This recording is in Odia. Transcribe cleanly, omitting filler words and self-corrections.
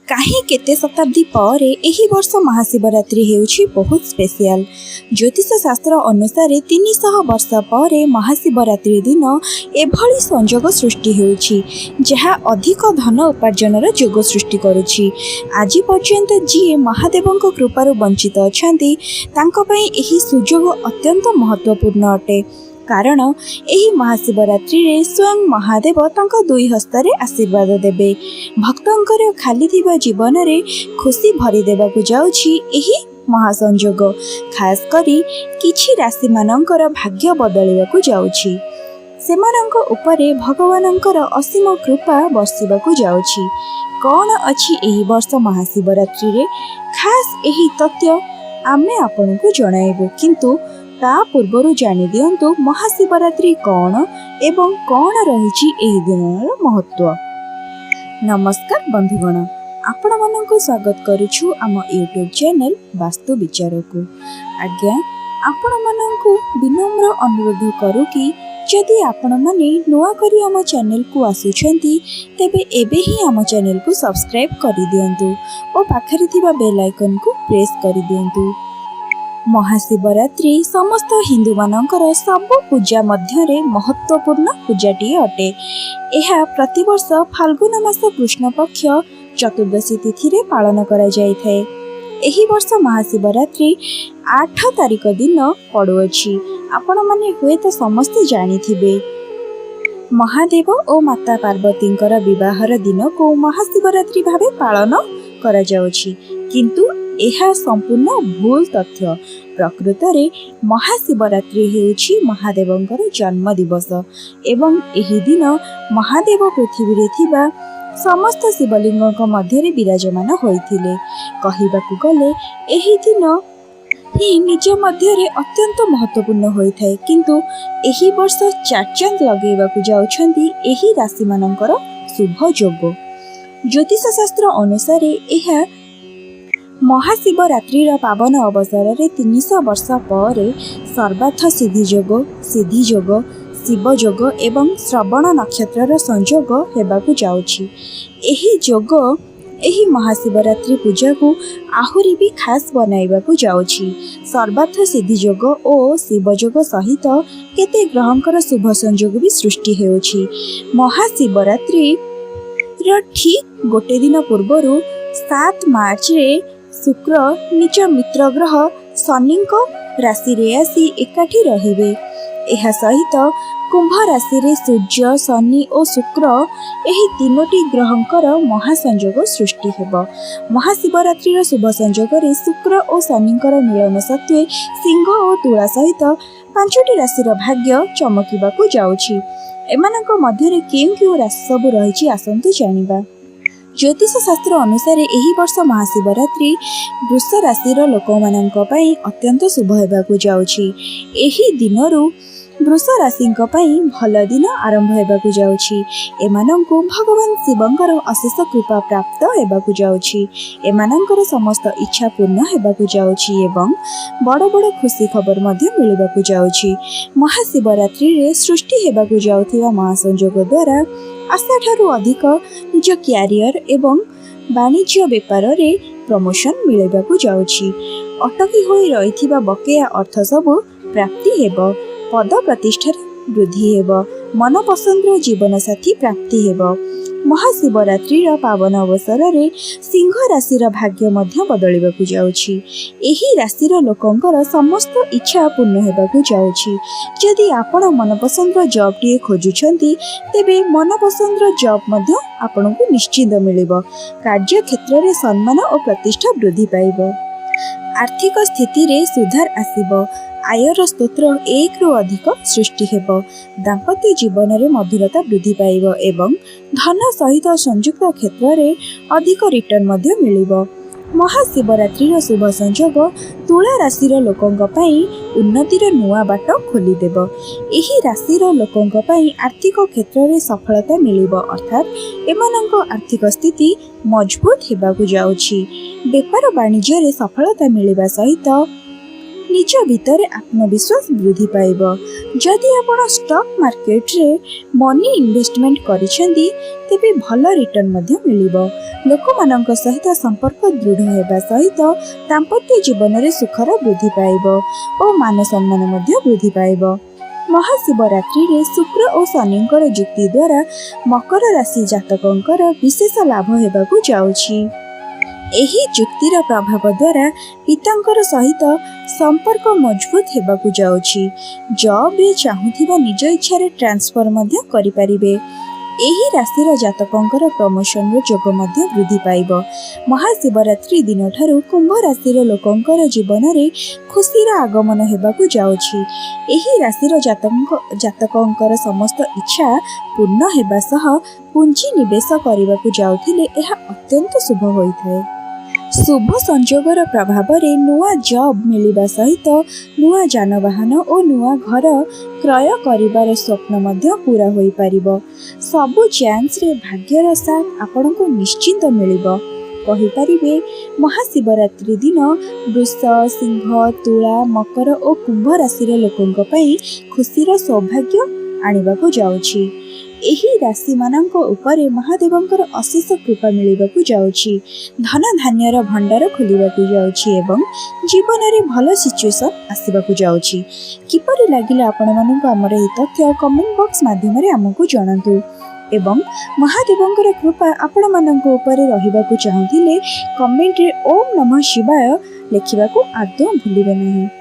କାହିଁ କେତେ ଶତାବ୍ଦୀ ପରେ ଏହି ବର୍ଷ ମହାଶିବରାତ୍ରି ହେଉଛି ବହୁତ ସ୍ପେଶିଆଲ। ଜ୍ୟୋତିଷ ଶାସ୍ତ୍ର ଅନୁସାରେ 300 ବର୍ଷ ପରେ ମହାଶିବରାତ୍ରି ଦିନ ଏଭଳି ସଂଯୋଗ ସୃଷ୍ଟି ହେଉଛି, ଯାହା ଅଧିକ ଧନ ଉପାର୍ଜନର ଯୋଗ ସୃଷ୍ଟି କରୁଛି। ଆଜି ପର୍ଯ୍ୟନ୍ତ ଯିଏ ମହାଦେବଙ୍କ କୃପାରୁ ବଞ୍ଚିତ ଅଛନ୍ତି, ତାଙ୍କ ପାଇଁ ଏହି ସୁଯୋଗ ଅତ୍ୟନ୍ତ ମହତ୍ତ୍ୱପୂର୍ଣ୍ଣ ଅଟେ, କାରଣ ଏହି ମହାଶିବରାତ୍ରିରେ ସ୍ୱୟଂ ମହାଦେବ ତାଙ୍କ ଦୁଇ ହସ୍ତରେ ଆଶୀର୍ବାଦ ଦେବେ। ଭକ୍ତଙ୍କର ଖାଲି ଥିବା ଜୀବନରେ ଖୁସି ଭରି ଦେବାକୁ ଯାଉଛି ଏହି ମହାସଂଯୋଗ। ଖାସ୍ କରି କିଛି ରାଶିମାନଙ୍କର ଭାଗ୍ୟ ବଦଳିବାକୁ ଯାଉଛି। ସେମାନଙ୍କ ଉପରେ ଭଗବାନଙ୍କର ଅସୀମ କୃପା ବର୍ଷିବାକୁ ଯାଉଛି। କ'ଣ ଅଛି ଏହି ବର୍ଷ ମହାଶିବରାତ୍ରିରେ ଖାସ୍, ଏହି ତଥ୍ୟ ଆମେ ଆପଣଙ୍କୁ ଜଣାଇବୁ। କିନ୍ତୁ ତା ପୂର୍ବରୁ ଜାଣିଦିଅନ୍ତୁ ମହାଶିବରାତ୍ରି କ'ଣ ଏବଂ କ'ଣ ରହିଛି ଏହି ଦିନର ମହତ୍ତ୍ୱ। ନମସ୍କାର ବନ୍ଧୁଗଣ, ଆପଣମାନଙ୍କୁ ସ୍ୱାଗତ କରୁଛୁ ଆମ ୟୁଟ୍ୟୁବ୍ ଚ୍ୟାନେଲ୍ ବାସ୍ତୁ ବିଚାରକୁ। ଆଜ୍ଞା, ଆପଣମାନଙ୍କୁ ବିନମ୍ର ଅନୁରୋଧ କରୁ କି ଯଦି ଆପଣମାନେ ନୂଆ କରି ଆମ ଚ୍ୟାନେଲକୁ ଆସୁଛନ୍ତି, ତେବେ ଏବେ ହିଁ ଆମ ଚ୍ୟାନେଲକୁ ସବସ୍କ୍ରାଇବ୍ କରିଦିଅନ୍ତୁ ଓ ପାଖରେ ଥିବା ବେଲ୍ ଆଇକନ୍କୁ ପ୍ରେସ୍ କରିଦିଅନ୍ତୁ। ମହାଶିବରାତ୍ରି ସମସ୍ତ ହିନ୍ଦୁମାନଙ୍କର ସବୁ ପୂଜା ମଧ୍ୟରେ ମହତ୍ତ୍ୱପୂର୍ଣ୍ଣ ପୂଜାଟିଏ ଅଟେ। ଏହା ପ୍ରତିବର୍ଷ ଫାଲ୍ଗୁନ ମାସ କୃଷ୍ଣ ପକ୍ଷ ଚତୁର୍ଦ୍ଦଶୀ ତିଥିରେ ପାଳନ କରାଯାଇଥାଏ। ଏହି ବର୍ଷ ମହାଶିବରାତ୍ରି 8 ତାରିଖ ଦିନ ପଡ଼ୁଅଛି। ଆପଣମାନେ ହୁଏତ ସମସ୍ତେ ଜାଣିଥିବେ, ମହାଦେବ ଓ ମାତା ପାର୍ବତୀଙ୍କର ବିବାହର ଦିନକୁ ମହାଶିବରାତ୍ରି ଭାବେ ପାଳନ କରାଯାଉଛି। କିନ୍ତୁ ଏହା ସମ୍ପୂର୍ଣ୍ଣ ଭୁଲ ତଥ୍ୟ। ପ୍ରକୃତରେ ମହାଶିବରାତ୍ରି ହେଉଛି ମହାଦେବଙ୍କର ଜନ୍ମ ଦିବସ ଏବଂ ଏହି ଦିନ ମହାଦେବ ପୃଥିବୀରେ ଥିବା ସମସ୍ତ ଶିବଲିଙ୍ଗଙ୍କ ମଧ୍ୟରେ ବିରାଜମାନ ହୋଇଥିଲେ। କହିବାକୁ ଗଲେ ଏହି ଦିନ ହିଁ ନିଜ ମଧ୍ୟରେ ଅତ୍ୟନ୍ତ ମହତ୍ତ୍ୱପୂର୍ଣ୍ଣ ହୋଇଥାଏ। କିନ୍ତୁ ଏହି ବର୍ଷ ଚାରଚାନ୍ଦ ଲଗେଇବାକୁ ଯାଉଛନ୍ତି ଏହି ରାଶିମାନଙ୍କର ଶୁଭ ଯୋଗ। ଜ୍ୟୋତିଷ ଶାସ୍ତ୍ର ଅନୁସାରେ ଏହା ମହାଶିବରାତ୍ରିର ପାବନ ଅବସରରେ 300 ବର୍ଷ ପରେ ସର୍ବାର୍ଥ ସିଦ୍ଧି ଯୋଗ, ସିଦ୍ଧି ଯୋଗ, ଶିବ ଯୋଗ ଏବଂ ଶ୍ରବଣ ନକ୍ଷତ୍ରର ସଂଯୋଗ ହେବାକୁ ଯାଉଛି। ଏହି ଯୋଗ ଏହି ମହାଶିବରାତ୍ରି ପୂଜାକୁ ଆହୁରି ବି ଖାସ୍ ବନାଇବାକୁ ଯାଉଛି। ସର୍ବାର୍ଥ ସିଦ୍ଧି ଯୋଗ ଓ ଶିବଯୋଗ ସହିତ କେତେ ଗ୍ରହଙ୍କର ଶୁଭ ସଂଯୋଗ ବି ସୃଷ୍ଟି ହେଉଛି। ମହାଶିବରାତ୍ରିର ଠିକ୍ ଗୋଟେ ଦିନ ପୂର୍ବରୁ 7 ମାର୍ଚ୍ଚରେ ଶୁକ୍ର ନିଜ ମିତ୍ର ଗ୍ରହ ଶନିଙ୍କ ରାଶିରେ ଆସି ଏକାଠି ରହିବେ। ଏହା ସହିତ କୁମ୍ଭ ରାଶିରେ ସୂର୍ଯ୍ୟ, ଶନି ଓ ଶୁକ୍ର, ଏହି ତିନୋଟି ଗ୍ରହଙ୍କର ମହାସଂଯୋଗ ସୃଷ୍ଟି ହେବ। ମହାଶିବରାତ୍ରିର ଶୁଭ ସଂଯୋଗରେ ଶୁକ୍ର ଓ ଶନିଙ୍କର ମିଳନ ସତ୍ତ୍ୱେ ସିଂହ ଓ ତୁଳା ସହିତ ପାଞ୍ଚଟି ରାଶିର ଭାଗ୍ୟ ଚମକିବାକୁ ଯାଉଛି। ଏମାନଙ୍କ ମଧ୍ୟରେ କେଉଁ କେଉଁ ରାଶି ସବୁ ରହିଛି, ଆସନ୍ତୁ ଜାଣିବା। ଜ୍ୟୋତିଷ ଶାସ୍ତ୍ର ଅନୁସାରେ ଏହି ବର୍ଷ ମହାଶିବରାତ୍ରି ବୃଷ ରାଶିର ଲୋକମାନଙ୍କ ପାଇଁ ଅତ୍ୟନ୍ତ ଶୁଭ ହେବାକୁ ଯାଉଛି। ଏହି ଦିନରୁ ବୃଷ ରାଶିଙ୍କ ପାଇଁ ଭଲ ଦିନ ଆରମ୍ଭ ହେବାକୁ ଯାଉଛି। ଏମାନଙ୍କୁ ଭଗବାନ ଶିବଙ୍କର ଅଶେଷ କୃପା ପ୍ରାପ୍ତ ହେବାକୁ ଯାଉଛି। ଏମାନଙ୍କର ସମସ୍ତ ଇଚ୍ଛା ପୂର୍ଣ୍ଣ ହେବାକୁ ଯାଉଛି ଏବଂ ବଡ଼ ବଡ଼ ଖୁସି ଖବର ମଧ୍ୟ ମିଳିବାକୁ ଯାଉଛି। ମହାଶିବରାତ୍ରିରେ ସୃଷ୍ଟି ହେବାକୁ ଯାଉଥିବା ମହାସଂଯୋଗ ଦ୍ୱାରା ଆଶାଠାରୁ ଅଧିକ ନିଜ କ୍ୟାରିୟର ଏବଂ ବାଣିଜ୍ୟ ବେପାରରେ ପ୍ରମୋସନ୍ ମିଳିବାକୁ ଯାଉଛି। ଅଟକି ହୋଇ ରହିଥିବା ବକେୟା ଅର୍ଥ ସବୁ ପ୍ରାପ୍ତି ହେବ। ପଦ ପ୍ରତିଷ୍ଠାରେ ବୃଦ୍ଧି ହେବ। ମନପସନ୍ଦର ଜୀବନସାଥୀ ପ୍ରାପ୍ତି ହେବ। ମହାଶିବରାତ୍ରିର ପାବନ ଅବସରରେ ସିଂହ ରାଶିର ଭାଗ୍ୟ ମଧ୍ୟ ବଦଳିବାକୁ ଯାଉଛି। ଏହି ରାଶିର ଲୋକଙ୍କର ସମସ୍ତ ଇଚ୍ଛା ପୂର୍ଣ୍ଣ ହେବାକୁ ଯାଉଛି। ଯଦି ଆପଣ ମନପସନ୍ଦର ଜବ୍ଟିଏ ଖୋଜୁଛନ୍ତି, ତେବେ ମନପସନ୍ଦର ଜବ୍ ମଧ୍ୟ ଆପଣଙ୍କୁ ନିଶ୍ଚିତ ମିଳିବ। କାର୍ଯ୍ୟକ୍ଷେତ୍ରରେ ସମ୍ମାନ ଓ ପ୍ରତିଷ୍ଠା ବୃଦ୍ଧି ପାଇବ। ଆର୍ଥିକ ସ୍ଥିତିରେ ସୁଧାର ଆସିବ। ଆୟର ସ୍ରୋତ ଏକରୁ ଅଧିକ ସୃଷ୍ଟି ହେବ। ଦାମ୍ପତ୍ୟ ଜୀବନରେ ମଧୁରତା ବୃଦ୍ଧି ପାଇବ ଏବଂ ଧନ ସହିତ ସଂଯୁକ୍ତ କ୍ଷେତ୍ରରେ ଅଧିକ ରିଟର୍ଣ୍ଣ ମଧ୍ୟ ମିଳିବ। ମହାଶିବରାତ୍ରିର ଶୁଭ ସଂଯୋଗ ତୁଳା ରାଶିର ଲୋକଙ୍କ ପାଇଁ ଉନ୍ନତିର ନୂଆ ବାଟ ଖୋଲିଦେବ। ଏହି ରାଶିର ଲୋକଙ୍କ ପାଇଁ ଆର୍ଥିକ କ୍ଷେତ୍ରରେ ସଫଳତା ମିଳିବ, ଅର୍ଥାତ୍ ଏମାନଙ୍କ ଆର୍ଥିକ ସ୍ଥିତି ମଜବୁତ ହେବାକୁ ଯାଉଛି। ବେପାର ବାଣିଜ୍ୟରେ ସଫଳତା ମିଳିବା ସହିତ ନିଜ ଭିତରେ ଆତ୍ମବିଶ୍ୱାସ ବୃଦ୍ଧି ପାଇବ। ଯଦି ଆପଣ ଷ୍ଟକ୍ ମାର୍କେଟରେ ମନି ଇନଭେଷ୍ଟମେଣ୍ଟ କରିଛନ୍ତି, ତେବେ ଭଲ ରିଟର୍ଣ୍ଣ ମଧ୍ୟ ମିଳିବ। ଲୋକମାନଙ୍କ ସହିତ ସମ୍ପର୍କ ଦୃଢ଼ ହେବା ସହିତ ଦାମ୍ପତ୍ୟ ଜୀବନରେ ସୁଖର ବୃଦ୍ଧି ପାଇବ ଓ ମାନ ସମ୍ମାନ ମଧ୍ୟ ବୃଦ୍ଧି ପାଇବ। ମହାଶିବରାତ୍ରିରେ ଶୁକ୍ର ଓ ଶନିଙ୍କର ଯୁକ୍ତି ଦ୍ୱାରା ମକର ରାଶି ଜାତକଙ୍କର ବିଶେଷ ଲାଭ ହେବାକୁ ଯାଉଛି। ଏହି ଯୁକ୍ତିର ପ୍ରଭାବ ଦ୍ୱାରା ପିତାଙ୍କର ସହିତ ସମ୍ପର୍କ ମଜବୁତ ହେବାକୁ ଯାଉଛି। ଜବ୍ରେ ଚାହୁଁଥିବା ନିଜ ଇଚ୍ଛାରେ ଟ୍ରାନ୍ସଫର ମଧ୍ୟ କରିପାରିବେ। ଏହି ରାଶିର ଜାତକଙ୍କର ପ୍ରମୋସନର ଯୋଗ ମଧ୍ୟ ବୃଦ୍ଧି ପାଇବ। ମହାଶିବରାତ୍ରି ଦିନଠାରୁ କୁମ୍ଭ ରାଶିର ଲୋକଙ୍କର ଜୀବନରେ ଖୁସିର ଆଗମନ ହେବାକୁ ଯାଉଛି। ଏହି ରାଶିର ଜାତକଙ୍କର ସମସ୍ତ ଇଚ୍ଛା ପୂର୍ଣ୍ଣ ହେବା ସହ ପୁଞ୍ଜି ନିବେଶ କରିବାକୁ ଯାଉଥିଲେ ଏହା ଅତ୍ୟନ୍ତ ଶୁଭ ହୋଇଥାଏ। ଶୁଭ ସଂଯୋଗର ପ୍ରଭାବରେ ନୂଆ ଜବ୍ ମିଳିବା ସହିତ ନୂଆ ଯାନବାହନ ଓ ନୂଆ ଘର କ୍ରୟ କରିବାର ସ୍ୱପ୍ନ ମଧ୍ୟ ପୂରା ହୋଇପାରିବ। ସବୁ ଚାନ୍ସରେ ଭାଗ୍ୟର ସାଥ ଆପଣଙ୍କୁ ନିଶ୍ଚିନ୍ତ ମିଳିବ। କହିପାରିବେ, ମହାଶିବରାତ୍ରି ଦିନ ବୃଷ, ସିଂହ, ତୁଳା, ମକର ଓ କୁମ୍ଭ ରାଶିର ଲୋକଙ୍କ ପାଇଁ ଖୁସିର ସୌଭାଗ୍ୟ ଆଣିବାକୁ ଯାଉଛି। ଏହି ରାଶିମାନଙ୍କ ଉପରେ ମହାଦେବଙ୍କର ଅଶେଷ କୃପା ମିଳିବାକୁ ଯାଉଛି। ଧନ ଧାନ୍ୟର ଭଣ୍ଡାର ଖୋଲିବାକୁ ଯାଉଛି ଏବଂ ଜୀବନରେ ଭଲ ସିଚୁଏସନ୍ ଆସିବାକୁ ଯାଉଛି। କିପରି ଲାଗିଲା ଆପଣମାନଙ୍କୁ ଆମର ଏହି ତଥ୍ୟ, କମେଣ୍ଟ ବକ୍ସ ମାଧ୍ୟମରେ ଆମକୁ ଜଣାନ୍ତୁ ଏବଂ ମହାଦେବଙ୍କର କୃପା ଆପଣମାନଙ୍କ ଉପରେ ରହିବାକୁ ଚାହୁଁଥିଲେ କମେଣ୍ଟରେ ଓମ୍ ନମଃ ଶିବାୟ ଲେଖିବାକୁ ଆଦୌ ଭୁଲିବେ ନାହିଁ।